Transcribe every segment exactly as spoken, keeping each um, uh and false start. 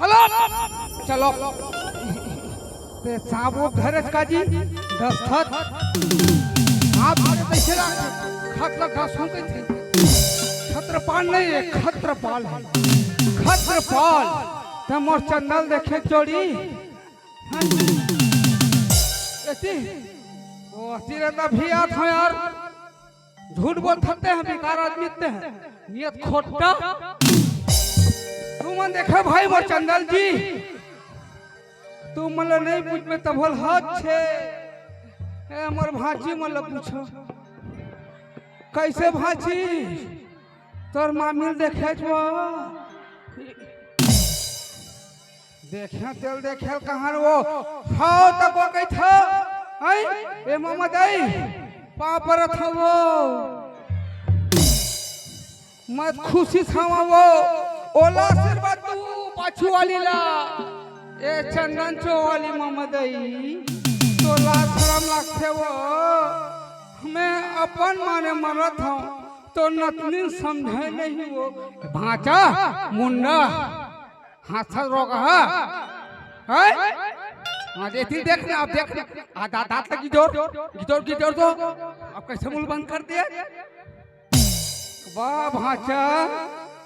Hello, चलो। ते साबुत धरेच का जी, दस्तखत। आप धरे तइसे ला, खत ला घसहूं कहिथे। छत्रपाल नहीं है, खत्रपाल है। खत्रपाल। ते मोर चंदा ल देखे चोरी। हाँ जी। एती, ओ, एती रे, तभी आत हंव यार। झूठ बोलथस ते ह, बेकार आदमी ते ह। नियत खोट्टा। तुमन देखे भाई मोर चंदा ल जी, तुमन ला नहीं पूछबे तभो ले हच्छे। ए, मोर भांची मन ला पूछो। कइसे भांची? तोर मामी ल देखेच वो? देखेंव तेला देखे ल कहां वो? हव तको कहिथे। हैं? ए ममा दाई, पांव परत हंव वो। मैं खुशी से हंव वो। ओला आशीर्वाद दे पाछू वाली ला। ए चंदन चो वाली ममा दाई, तोला सरम लागथे वो। मैं अपन माने मरत हंव, तोर नतनी ल समझे नहीं वो। भांचा, मुंडा, हांसत रोगहा। हैं? हां, एती देख ना, अब देख ना। आ, दा-, दांत लगी जोर, गिजोर, गिजोर तो। अब कइसे मुंह ल बंद कर दिया? वाह भांचा,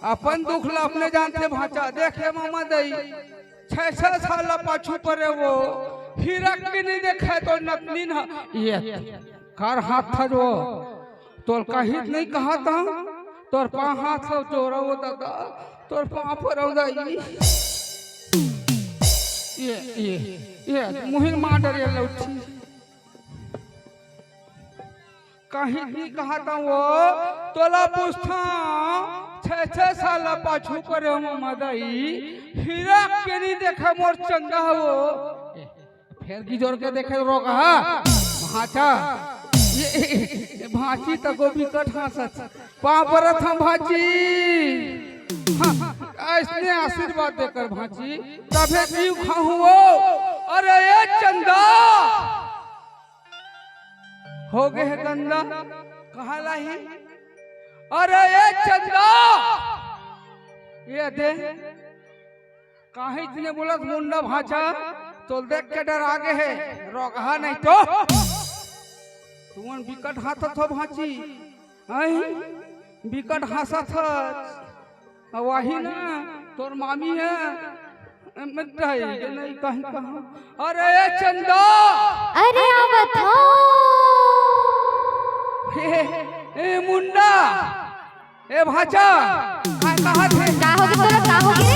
अपन दुख ला अपने जानथे भांचा। देखे ममा दाई, छै, छै साल ला पाछू परे वो, हिरक के नहीं देखे तोर नतनी ल। ये कर हाथ था जो, तोला कहित नहीं कहत हंव, तोर पांव हाथ ला जोरंव वो दादा, तोर पांव परंव दाई। ये, ये, ये, मुंह ल मार डरे लौठी। कहित नहीं कहत हंव वो, तोला पूछथंव, छै, छै साल ला पाछू परे वो ममा दाई, हिरक के नहीं देखे मोर चंदा वो। फेर गिजोर के देखे रोगहा, भांचा। ये, ये, ये भांची तको बिकट हांसत। पांव परत हंव भांची। हां, अइसने आशीर्वाद दे कर भांची, तभे जीव खाहूं वो। अरे ए चंदा, हो गे हे गंदा, कहां लाही? अरे ए चंदा, ये दे। काहेच नइ बोलस मुंडा भांचा, तोला देख के डरा गे हे, रोगहा नहीं तो। तुमन बिकट हांसत हो भांची, हैं? बिकट हांसत हस। अउ वही ना, तोर मामी हे, मिठाई के नहीं कहीं कहां। अरे ए चंदा! अरे आवत हो। हे, ए मुंडा! ए भांचा, का कहत हे? का होगे तोला, का होगे?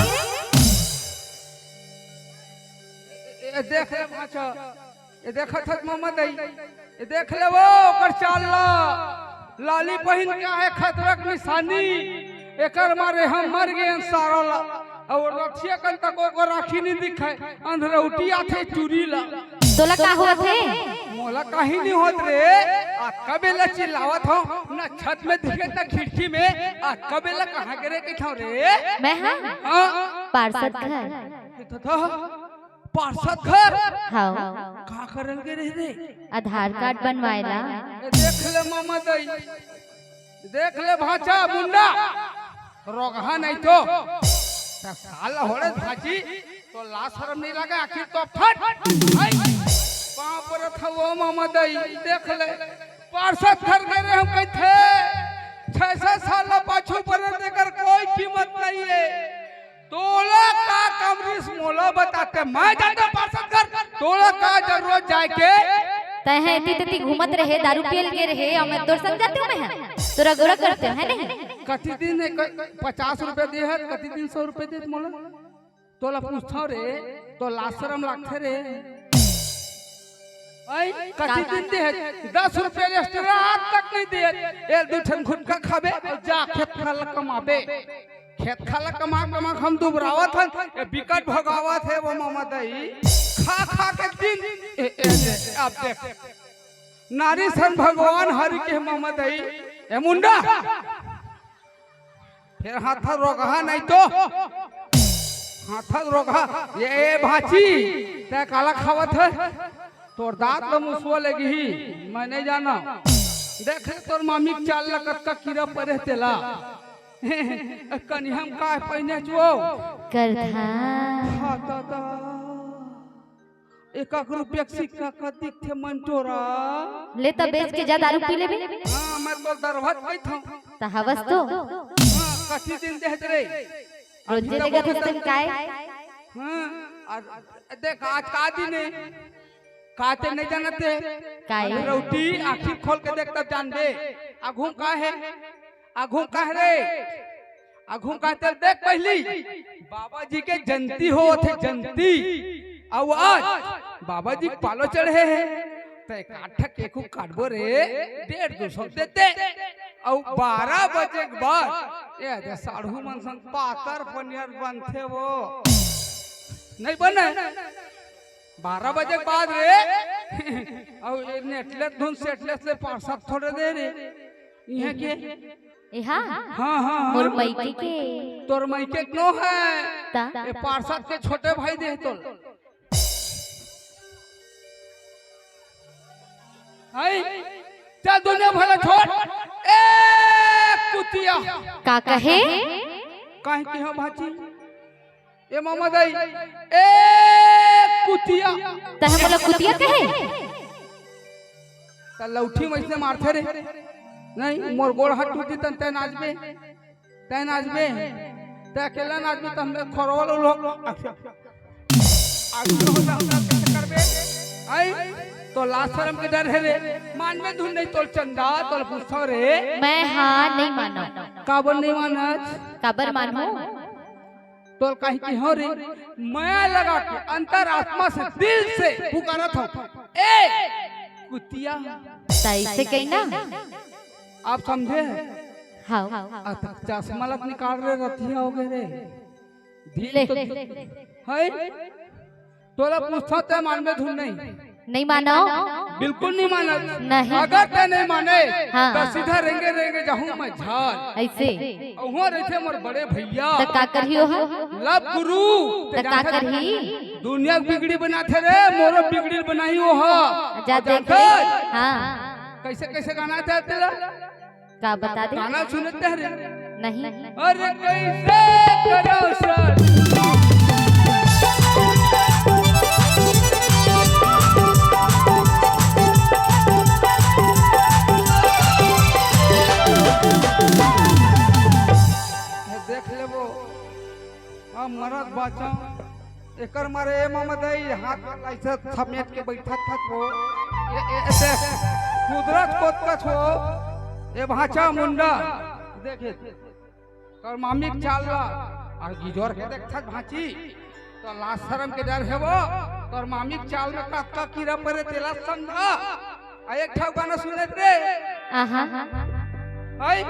ए, ए, देख रे भांचा, ए देखत हस ममा दई, ए देख ले वो ओकर चाल ला, लाली पहिन के आहे खतरा के निशानी, एकर मारे हम मर गेन सारा ला। अउ रथिया कन तक ओकर आँखी नइ दिखय, अंधरौटी आथे चुरी ला। तोला का होत हे? मोला काही नइ होत रे, अतका बेला चिल्लावत हंव, न छत में दिखे न खिड़की में, अतका बेला कहाँ गे रे कहिथंव रे? मैं हा? हाँ। पार्षद घर। त, त, पार्षद घर? हाँ। का करल गे रहे रे? आधार कार्ड बनवाए ला। ए, देख ले ममा दई, देख ले भांचा मुंडा, रोगहा नहीं तो। त साला होड़े भांची, तोला सरम नहीं लगे, आखिर तो फट। हाय, पाँव परत हंव वो ममा दई, देख ले, पार्षद घर गे रहेंव कहिथे, छै सौ साल ला पाछू परे तेकर कोई कीमत नहीं हे। तोला का काम रिहिस मोला बता, ते मैं जातेंव पार्षद घर, तोला का जरूरत जाय के? तैं ह एती तेती घूमत रहे, दारू पियल गे रहे, अउ मैं तोर संग जातेंव मैं ह? तोर अगोरा करतेंव, है नहीं? कति दिन हे, क-, पचास रुपया दे हस, कति दिन सौ रुपया देत मोला? तोला पूछथंव रे, तो लाज शरम लागथे रे? अई, कति दिन दे हे? दस रुपया extra आज तक नइ दे हे। ए, दू ठन गुटखा खाबे, अउ जा खेत खार ल कमाबे। खेत खार ल कमा, कमा हम दुबरावत हन, ए बिकट भगावत हे वो ममा दई। खा, खा के दिन, ए, ए, ए, अब देख। नारी सन भगवान हरि के ममा दई। ए मुंडा, फेर हाथ रोगहा नहीं तो। हाथ रोगहा। ए, ए भांची, तैं काला खावत हे? तोर दांत ल मुसवा लेगही, मैं नहीं जाना। देख रे तोर मामी के चाल ल, कतका कीरा परे तेला। कनिहा म काय पहिने हस वो? करधा। हाँ, दादा। एक एक रुपया के सिक्का कस दिखथे मन टोरा। ले त बेच के जा दारू पी लेबे। हाँ, मैं तो दरभत कहिथंव। त हवस तो। हाँ, कति दिन दे हे रे? रोजे अभी तक देखत हस तेन काय? हाँ, अउ देख आज का दिन हे? का तैं नहीं जानत हे? काय? अभी रौटी आँखी खोल के देख तब जानबे। आघू म का हे? आघू म का हे रे? आघू म का हे तेला देख पहिली। बाबा जी के जयंती होवत हे, जयंती। अउ आज बाबा जी के पालो चढ़े हे। त एकाध ठा केकू काटबो रे, डेढ़ दू सौ देते। अउ बारह बजे के बाद, ए दे साढ़ू मन सन पातर पनियर बनथे वो। नहीं बने। बारह बजे के बाद रे। अउ ए नेटलेस धुन सेटलेस ले पार्षद थोड़े दे रे। इहाँ के? एहा? हाँ, हाँ, हाँ। मोर मइके के। तोर मइके के नो हे। त? ए पार्षद के छोटे भाई दे हे तोला। हई, चल दुनिया भला छोड़। ए कुतिया। का कहे? काहे कि हाँ भांची? ए ममा दई, ए कुतिया। तैं मोला कुतिया कहे? त लौठी म अइसने मारथे रे। नहीं, मोर गोड़ हाथ टूटही त तैं नाचबे। तैं नाचबे। तैं अकेला नाचबे त हमर खोरवा ल लोग। आगू तो होता, होता, कैसे करबे? आई, तो लाज शरम के डर हे रे। मानबे धुन नहीं तोर चंदा, तोला पूछथंव रे। मैं हाँ नहीं मानंव। काबर नहीं मानस? काबर मानहूँ? तोला कहि केहेंव रे, मया लगा के अंतरात्मा से, दिल से पुकारत हंव, ए कुतिया। त अइसे कही ना। आप समझे? हाँ। आ, त चश्मा लग निकाल रे, रतिहा होगे रे। दिल ले। तो है। तोला पूछथंव तैं मानबे धुन नहीं। नहीं मानंव। बिल्कुल नहीं मानंव। नहीं। अगर तैं नहीं माने, हाँ, त हाँ। सीधा रेंगे रेंगे जाहूं मैं झाल। अइसे? उहाँ रहिथे मोर बड़े भइया। त का करही ओहा? लव गुरु। त का जानथस? करही? दुनिया के बिगड़ी बनाथे रे, मोरो बिगड़ी बनाही ओहा। जा अउ देख जानथस? ले। हाँ। कइसे कइसे गाना चाहथे ला? का बता दे? गाना सुनत हरे? नहीं। अरे कइसे करो सर? ये देख लेबो। अब मरत बाँचव, एकर मारे ए ममदई हाथ ला अइसे समेट के बइठत हस वो। ए, ए, ए, देख, कुदरत कोतकच हो, ए भाँचा मुंडा। देखे, तोर मामी के चाल ला, अउ गिजोर के देखथस भाँची, त लाज सरम के डर हे वो, तोर मामी के चाल में कतका कीरा परे तेला समझा। आ एक ठा गाना सुनत रे। आहा। हाय,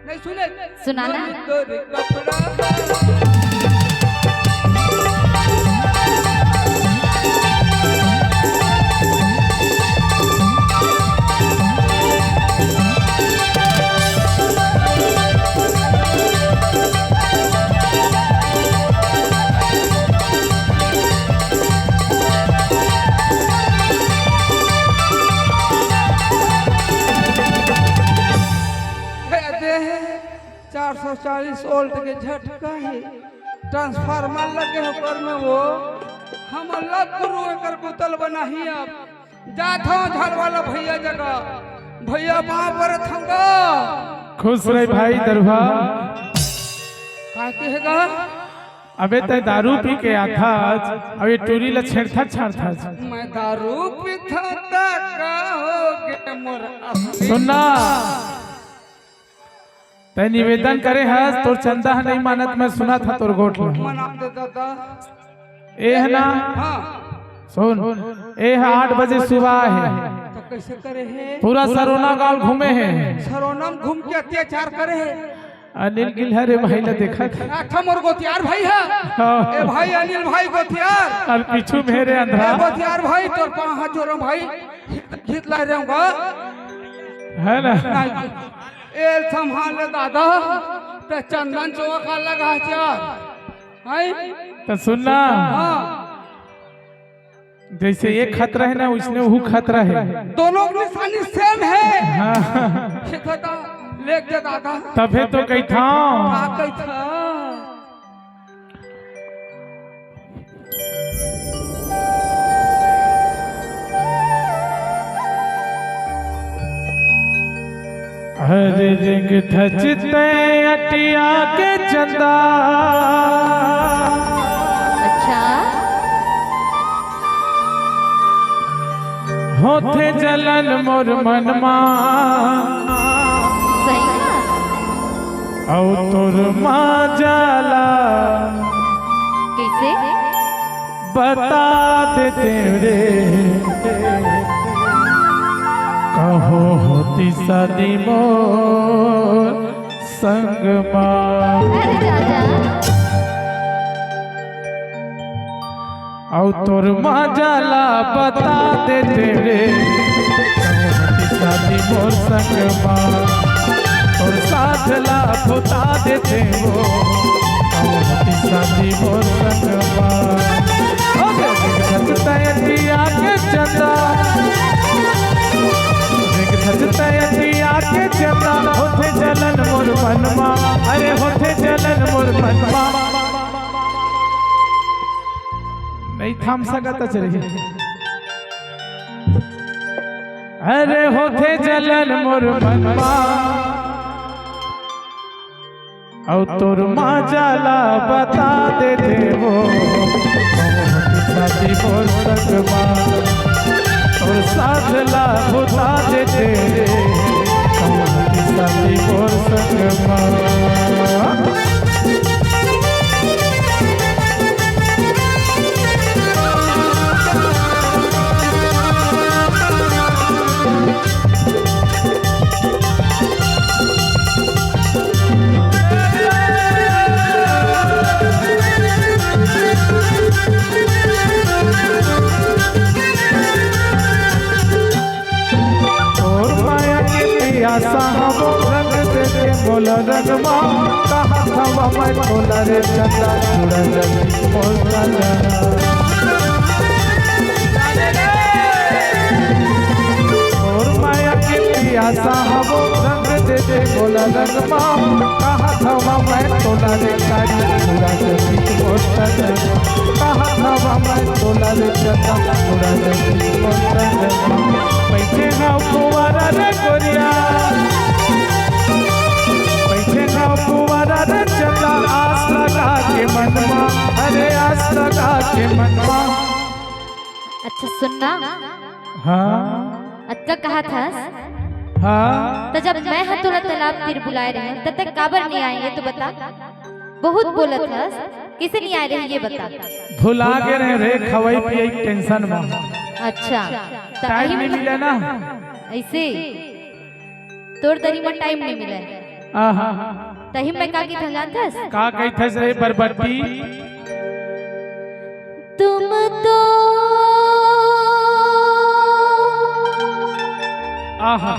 नहीं सुने? सुनाना। तोर कपड़ा। हे दे, चार सौ चालीस वोल्ट के झटका हे, ट्रांसफार्मर लगे हे ऊपर में वो। हमर लव गुरु एकर बुतल बनाही अब। जात हंव झाड़ वाला भइया जगह, भइया पाँव परत हंव गा। खुश रहे भाई दरुहा। का कहे गा? अबे तैं दारू पी के आथस, अउ ए टूरी ला छेड़थस छाड़थस। मैं दारू पीथंव त का होगे मोर असली। सुन ना, तैं निवेदन करे हस, तोर चंदा ह नहीं मानत, मैं सुनत हँव तोर गोठ ला। मना दे दादा। ए ह ना, हाँ। सुन, ए ह आठ बजे सुबह आए हे। त कइसे करे हे? पूरा सरोना गांव घूमे हे। सरोना म घूम के अत्याचार करे हे। अनिल गिलहर ए भाई ला देखत हे। अच्छा, मोर गोतियार भाई हे। हाँ। ए भाई अनिल भाई गोतियार। अउ पीछू मेरे अंधरा। ए गोतियार भाई, तोर पाँव हाथ जोरँव भाई। हित, हित ला रेंव गा। हे ना? नहीं। ए संभाल ले दादा, तैं चंदन चौक लगा हे। हैं? त सुन ना। हाँ। जइसे ए खतरा हे ना, वइसने ओहू खतरा हे। दोनों के निशानी same हे। हाँ। हे दादा, लेग दे दादा। तभे तो कहिथँव। का कहिथँव? अरे रेंगथस तैं अटिया के चंदा। अच्छा। होथे जलन मोर मन मा। सही मा? अउ तोर माजा ला। कइसे? बता देतेंव रे, कहो होतिस शादी मोर संग मा। अरे जा, जा। अउ तोर माजा ला बता देतेंव रे, कहो होतिस शादी मोर संग मा। तोर साथ ला बुता देतेंव वो, कहो होतिस शादी मोर संग मा। ओ रेंगथस तैं अटिया के चंदा, रेंगथस तैं अटिया के चंदा, होथे जलन मोर मन मा, अरे होथे जलन मोर मन मा। नहीं थाम सकत, चल रही। अरे होथे जलन मोर मन मा, अउ तोर माजा ला बता देतेंव वो, कहो होतिस शादी मोर संग मा। तोर साथ ला बुता देतेंव रे, कहो होतिस शादी मोर संग मा। तोर माया के पियासा हवँव, रंग दे दे मोला रंग मा। कहत हँव मैं तोला रे चंदा, जुड़ा जल्दी मोर साजना। तोर माया के पियासा हवँव, रंग दे दे मोला रंग मा। कहत हँव मैं तोला रे कारी, जुड़ा जल्दी मोर साजना। कहत हँव मैं तोला रे चंदा, जुड़ा जल्दी मोर साजना। बइठे हँव कुंवारा रे गोरिया, बइठे हँव कुंवारा रे चंदा, आस लगा के मन मा, अरे आस लगा के मन मा। अच्छा सुन ना। हाँ। अतका कहत हस? हाँ। त जब मैं ह तोला तालाब तीर बुलाए रहेंव, त तैं काबर नइ आए, ये तो बता। बहुत बोलत हस, कइसे नइ आए रहे, ये बता। भुला गे रहेंव रे, खवई पियई के tension मा। अच्छा, त time अही नइ मिले ना। अइसे? तोर दरी मा time नइ मिले। आहा। तही मैं का कहिथँव जानथस? का कहिथस रे बरबट्टी? तुम तो आहा।